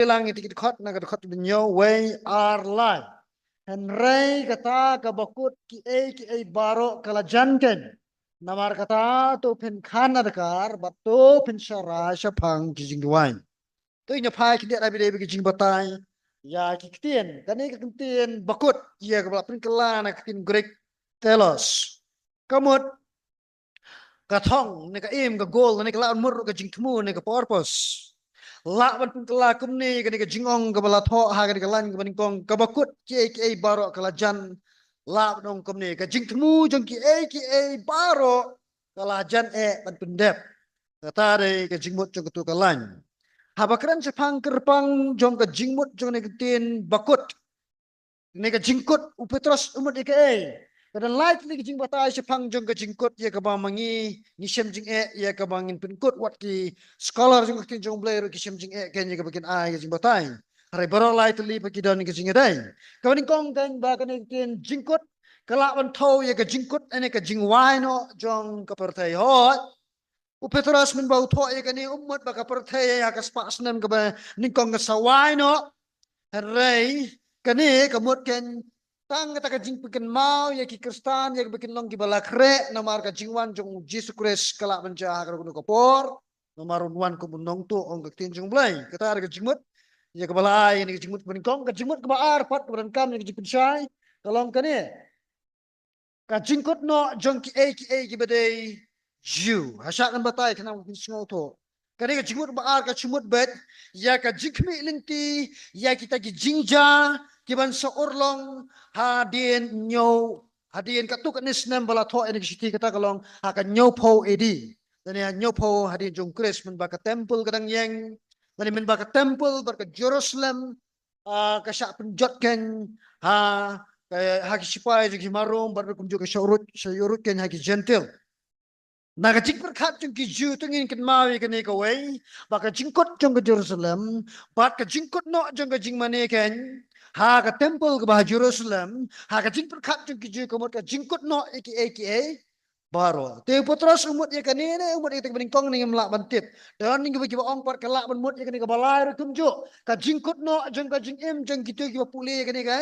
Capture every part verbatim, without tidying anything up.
Lang ïa ki dkhot, na ka dkhot ba hynñiew, wei, ar, lai. Hynrei kata kaba kut kiei kiei baroh ka la jan keiñ. Namar kata to phin khan adkar bad to phin sharai shaphang ki jingduwai. To ngin ïa phai khyndiat ha kaba ïadei bad ki jingbatai ïa ki ktien. Kane ka ktien ba kut ïa kaba la pynkylla na ka ktien Greek, telos. Ka mut, ka thong, ne ka aim, ka goal, ne ka lah ban mut ruh ka jingthmu, ne ka purpose. Lah ban pynkylla kumne kane ka jingong kaba la thoh ha kane ka lain kaba nyngkong, kaba kut kiei kiei baroh ka la jan. Lah ban ong kumne, ka jingthmu jong kiei kiei baroh ka la jan eh ban pyndep. Kata dei ka jingmut jong kato ka lain. Haba kren shaphang kyrpang jong ka jingmut jong kane ka ktien ba kut, ne ka jingkut, u Petros u mut ïa kaei? Ka don lai tylli ki jingbatai shaphang jong ka jingkut, ïa kaba ma ngi ngi shem jingeh, ïa kaba ngin pynkut, wat ki scholar jong ka ktien jong U Blei ruh ki shem jingeh keiñ ïa kaba kin ai ka jingbatai. Hynrei baroh lai tylli pat ki don ka jingïadei. Kaba nyngkong keiñ ba kane ka ktien jingkut ka lah ban thew ïa ka jingkut, ne ka jingwai noh jong ka pyrthei. Hooid, u Petros mynba u thoh ïa kane um mut ba ka pyrthei ha ka spah snem kaba nyngkong ka sa wai noh. Hynrei kane ka mut keiñ tang kata ka jingpynkynmaw ïa ki Khristan ïa kaba kin long kiba la khreh namar ka jingwan jong u Jisu Khrist ka lah ban jia ha kano kano ka por. Namar un wan kum u nongtuh, ong ka ktien jong U Blei. Kata ka jingmut ïa kaba la ai, ïa ka jingmut kaba nyngkong. Ka jingmut kaba ar pat kaba donkam ïa ka jingpynshai ka long kane. Ka jingkut noh jong kiei kiei kiba dei Jiw. Ha shah ngan batai khnang ba phin sngewthuh. Kane ka jingmut ba ar ka jingmut beit ïa ka jingkhmih lynti ïa kita ki jingjia kiban sa urlong hadien hynñiew, hadien katto katne snem ba la thoh ïa kane ka shithi, kata ka long ha ka hynñiewphew A D. Lane ha hynñiewphew hadien jong u Khrist, mynba ka temple ka dang ïeng, lane mynba ka temple bad ka Jerusalem, ah, ka shah pynjot keiñ ha, ka, ha ki shipai jong ki hima Rom, bad ruh kumjuh ka shah ïuhruh, shah ïuhruh keiñ ha ki Jentil. Na ka jingpyrkhat jong ki Jiw to ngin kynmaw ïa kane kawei, ba ka jingkut jong ka Jerusalem bad ka jingkut noh jong ka jingmane keiñ ha ka temple kaba ha Jerusalem, ha ka jingpyrkhat jong ki Jiw ka mut ka jingkut noh ïa kiei kiei baroh. Te u Petros u mut ïa kane ne u mut ïa kata kaba nyngkong ne ngim lah ban tip. Don kiba, kiba ong pat ka lah ban mut ïa kane kaba lai ruh kumjuh. Ka jingkut noh jong ka jingim jong kito kiba pule ïa kane ka,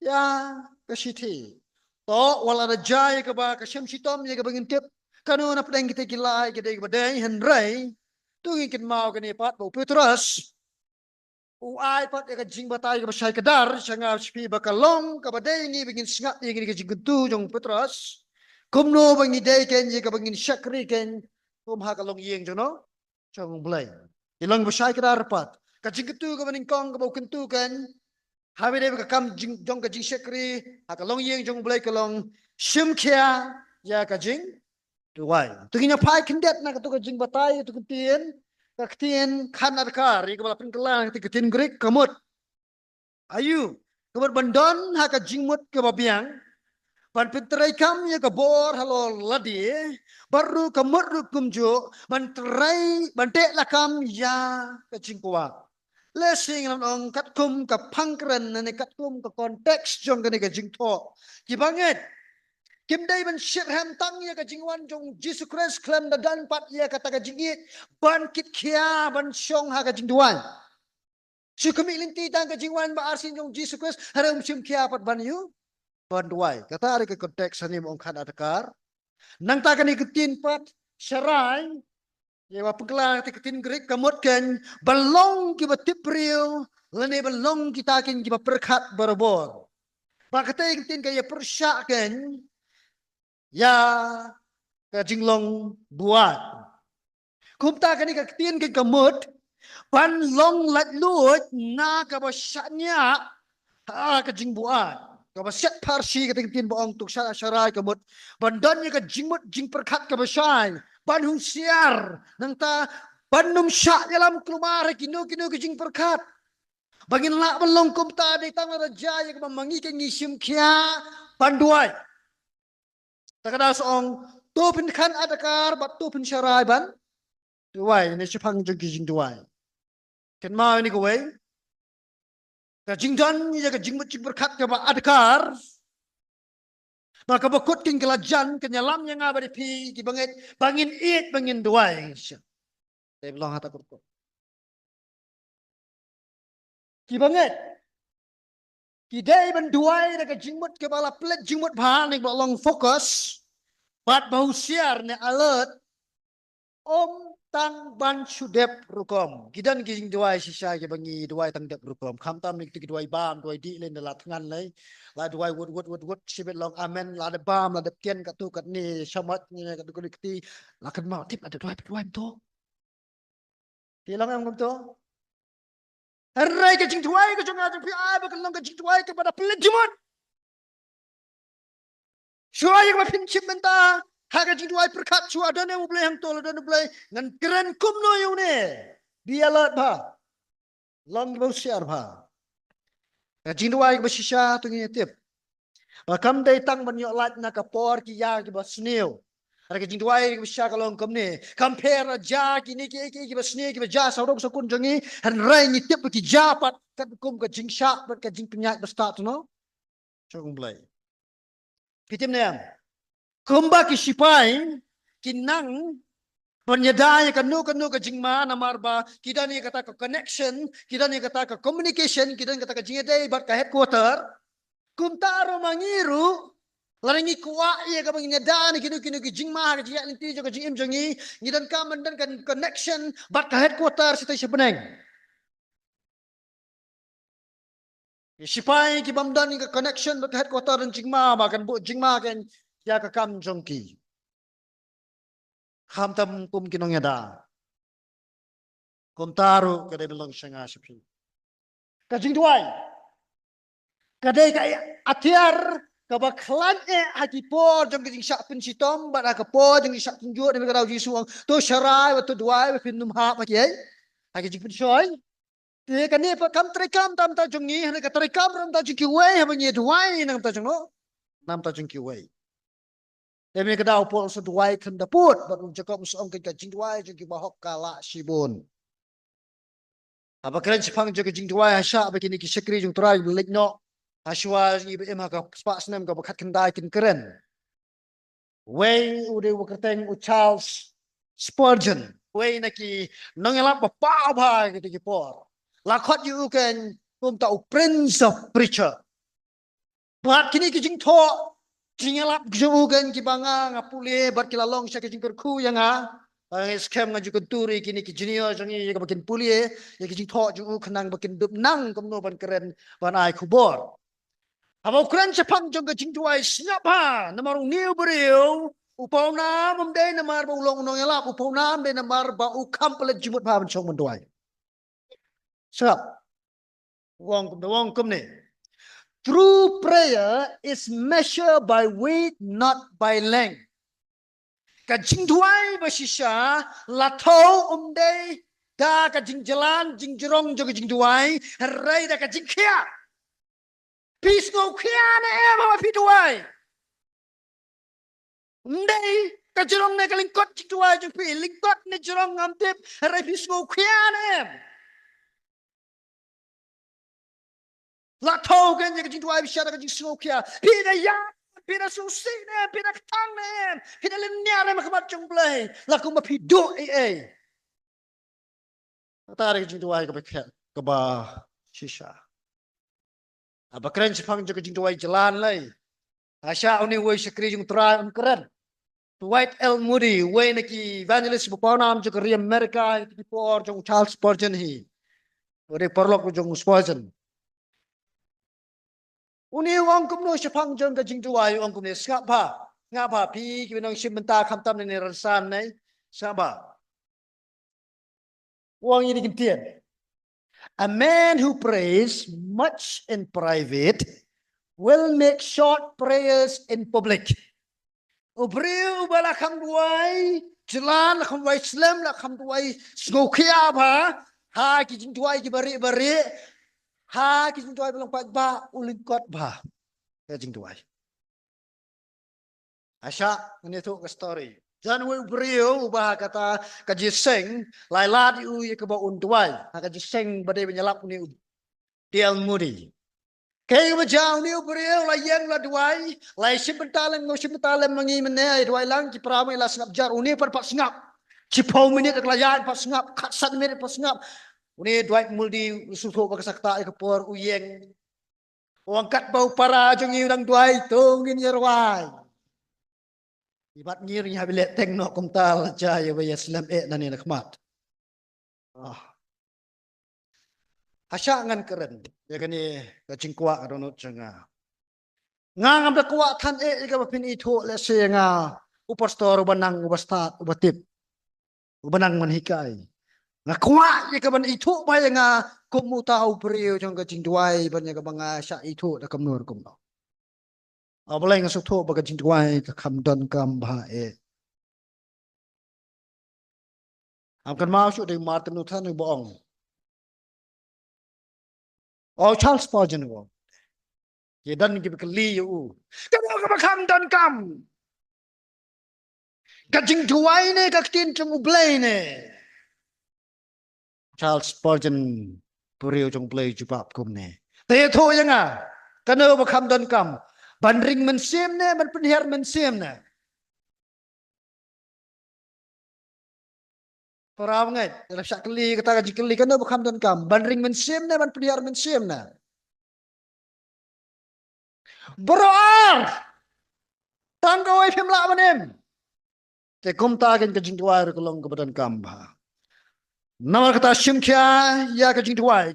ïa ka shithi. To wat la da jia ïa kaba ka shem shitom ïa kaba ngin tip kano na pdeng kita ki lai, kita kiba dei, hynrei to ngin kynmaw kane pat ba u Petros u ai pat ïa ka jingbatai kaba shai kdar sha nga sha phi ba ka long kaba dei ïa ngi ba ngin sngap ïa kane ka jingkyntu jong u Petros. Kumno ba ngi dei keiñ ïa kaba ngin shakri keiñ kum ha ka longïing jong no, jong U Blei. Ka long ba shai kdar pat. Ka jingkyntu kaba nyngkong kaba u kyntu keiñ ha kaba ïadei bad ka kam jing, jong ka jingshakri ha ka longïing jong U Blei ka long shim khia ïa ka jing duwai. To ngin ïa phai khyndiat na kato ka jingbatai, kato ka ktien, ka ktien khan adkar, ïa kaba la pynkylla na kato ka ktien Greek ka mut, ayu, ka mut ban don ha ka jingmut kaba biang, ban pyntreikam ïa ka bor halor lade, bad ruh ka mut ruh kumjuh ban trei, ban teh lakam ïa ka jingkwah. Lehse ngi lah ban ong katkum ka phang kren ne katkum ka context jong kane ka jingthoh, kiba ngeit kim dei ban shitrhem tang ïa ka jingwan jong u Jisu Khrist, khlem da don pat ïa kata ka jingïeit ban kit khia ban shong ha ka jingduwai. Shu khmih lynti tang ka jingwan ba arsien jong u Jisu Khrist, hynrei um shim khia pat ban ïoh, ban duwai. Kata dei ka context hangne ba ong khan adkar. Nangta kane ka ktien pat sharai, ïa ba pynkylla na ka ktien Greek ka mut keiñ ban long kiba tip briew lane ban long kita keiñ kiba pyrkhat barabor. Ba katei ka ktien ka ïa pyrshah keiñ ïa ka jinglong buaid. Kumta kane ka ktien keiñ ka mut ban long laitluid na kaba shaniah ha ka jingbuaid. Kaba shet pharshi, kata ka ktien ba ong to sharai ka mut ban don ïa ka jingmut jingpyrkhat kaba shai, ban husiar, nangta ban ym shah ïalam kulmar ha kino kino ki jingpyrkhat. Ba ngin lah ban long kumta dei tang lada jia ïa kaba ma ngi keiñ ngi shim khia ban duwai. Ta ka da sa ong, to phin khan adkar bad to phin sharai ban duwai, ne shaphang jong ki jingduwai. Kynmaw ïa kane kawei, ka jingdon ïa ka jingmut jingpyrkhat kaba adkar, ba kaba kut keiñ ka la jan, kan ïalam ïa nga bad ïa phi kiba ngeit ba ngin ïeit, ba ngin duwai. Te long ha ta kurkuh. Ki bangeit ki dei ban duwai da ka jingmut kaba la pynleit jingmut bha ne ba long focus bad ba husiar ne alert. Ym tang ban shu dep rukom. Ki don ki jingduwai shisha kiba ngi duwai tang dep rukom. Khamtam ne ki duwai bam, duwai dih lei, la thngan lei. La duwai wut wut wut wut, shibit long amen, la da bam, la da tian katto katne, shamat ne katto katne kti. La kynmaw tip la da duwai, duwai to. Ki long em kumto. Hynrei ka jingduwai ka jong nga jong phi ai ba ka long ka jingduwai kaba da pynleit jingmut. Shuwa ïa kaba phin shim bynta ha ka jingduwai pyrkhat shuwa don ne U Blei hangto, la don U Blei, ngan kren kumno ïa une. Be alert bha. Long ba husiar bha. Ka jingduwai kaba shisha to ngin ïa tip ba kam dei tang ban ïoh lait na ka por ki ïa kiba sniew. Hynrei ka jingduwai kaba shisha ka long kumne. Kam pher la jia kine ki, ki, kiba sniew kiba jia sawdong sawkun jong ngi, hynrei ngi tip ba ki jia pat katkum ka jingshah bad ka jingpynïaid ba stad, no? Jong U Blei. Phi tip ne em? Kumba ki sipai ki nang ban ïada ïa kano kano ka jingma namar ba ki don ïa kata ka connection, ki don ïa kata ka communication, ki don kata ka jingïadei bad ka headquarter. Kumta ruh ma ngi ruh, lada ngi kwah ïa kaba ngin ïada na kino kino ki jingma ha ka jingïaid lynti jong ka jingim jong ngi, ngi donkam ban don ka connection bad ka headquarter shatei sha bneng. Ki sipai ki bym don ka connection bad ka headquarter, don jingma ba kan buh jingma kan ïa ka kam jong ki. Khamtam kum ki nongïada. Kumta ruh ka dei ban long sha nga sha phi. Ka jingduwai ka dei ka atiar kaba khlaiñ eh ha ki por jong ka jingshah pynshitom bad ha ka por jong ka jingshah pynjot, namar ka daw Jisu u ong, to sharai bad to duwai bad phin ym hap ha kiei, ha ki jingpynshoi. Te kane pat kam treikam tam ta jong ngi, hynrei ka treikam ram ta jong kiwei, haba ngi duwai na ka bynta jong no, na ka bynta jong kiwei. Te mynta ka daw u Paul u sa duwai khyndiat pud bad u Jakob u sa ong ka jingduwai jong ki bahok ka lah shibun. Haba kren shaphang jong ka jingduwai, ha shah ba kine ki shakri jong U Trai ba leit noh, ha shuwa jong ngi ba im ha ka spah snem kaba khatkhyndai kin kren. Wei u dei u kyrteng u Charles Spurgeon, wei na ki nongïalap ba paw bha ha kita ki por. La khot ïa u kan kumta u Prince of Preacher. Bad kine ki jingthoh jingïalap jong u kan kiba nga nga pule bad ki la long sha ka jingkyrkhu ïa nga. Ba ngi skhem ngan ju kyntu ïa kine ki junior jong ngi ïa kaba kin pule ïa ki jingthoh jong u khnang ba kin dup nang kumno ban kren ban ai khubor. Haba u kren shaphang jong ka jingduwai, sngap bha, namar une u briew u pawnam ym dei namar ba u long u nongïalap, u pawnam dei namar ba u kham pynleit jingmut bha ban shong ban duwai. Sngap. U ong kumne, u ong kumne. True prayer is measured by weight, not by length. Ka jingduwai ba shisha la thew ym dei da ka jingjlan jingjrong jong ka jingduwai, hynrei da ka jingkhia. Phi sngewkhia ne em haba phi duwai? Ym dei ka jrong ne ka lyngkot jingduwai jong phi, lyngkot ne jrong ngam tip, hynrei phi sngewkhia ne em? La thew kein ïa ka jingduwai bishar da ka jingsngewkhia. Phi da ïap, phi da sngewsih ne em, phi da kthang ne em, phi da lynñiar ne em ha khmat jong U Blei, la kumba phi duh ei ei. Kata ka jingduwai kaba khet, kaba shisha. Haba kren shaphang jong ka jingduwai jlan lei, ha shah une uwei shakri jong U Trai un kren. Dwight L Moody, uwei na ki evangelist ba pawnam jong ka ri America ha kita ki por jong u Charles Spurgeon hi. U dei paralok jong u Spurgeon. Une u ong kumno shaphang jong ka jingduwai, u ong kumne, sngap bha, sngap bha, phi kiba nang shim bynta khamtam ne rynsan ne, sngap bha. U ong ïa kine ki ktien. A man who prays much in private will make short prayers in public. U briew uba la kham duwai jlan, la kham duwai slem, la kham duwai sngewkhia bha ha ki jingduwai kiba rieh ba rieh, ha ki jingduwai ba long paidbah, u lyngkot bha ha jingduwai. Ha shah ngan ïathuh ka story. Jan uwei u briew uba ha kata ka jingïaseng la lad ïa u ïa kaba un duwai ha ka jingïaseng ba dei ban ïalap une u D L Moody. Kaei kaba jia, une u briew la ïeng la duwai, la ïashim bynta lem, nga shim bynta lem ma ngi mynne, ïa duwai lang ki para mynne la sngap jar, une pat, pat sngap. Shiphew minit la ïaid pat sngap, khatsan minit pat sngap. Une Dwight Moody u sngewthuh ba ka sa ktah ïa ka por, u ïeng. U ong katba u para jong ngi u dang duwai, to ngin ïa rwai. Ibat ngi ruh ngi hap ïa leh teng noh kumta, la jia ïa ba ïa slem eh na ne na khmat. Ah. Hasha ngan kren ïa kane ka jingkwah ka dohnud jong nga. Nga ngam da kwah than eh ïa kaba phin ithuh lehse ïa nga u pastor uba nang, uba stad, uba tip, uba nang ban hikai. Nga kwah ïa kaban ithuh bha ïa nga kum uta u briew jong ka jingduwai, ban ïa kaba nga shah ithuh da kumno kumno. A Blei, nga sngewthuh ba ka jingduwai ka kham donkam bha eh. Ngam kynmaw shuh dei Martin Luther ne ba ong. O Charles Spurgeon ba ong. Ki don kiba kylli ïa u, kano kaba kham donkam, ka jingduwai ne ka ktien jong U Blei ne? Charles Spurgeon, briew jong U Blei, jubab kumne. Te ïathuh ïa nga, kano ba kham donkam, ban ring mynsiem ne ban pynhiar mynsiem ne? Para bangeit, lada shah kylli kata ka jingkylli, kano ba kham donkam, ban ring mynsiem ne ban pynhiar mynsiem ne? Baroh ar. Tang kawei phim lah ban im. Te kumta kein ka jingduwai ruh ka long kaba donkam bha. Namar kata shim khia ïa ka jingduwai.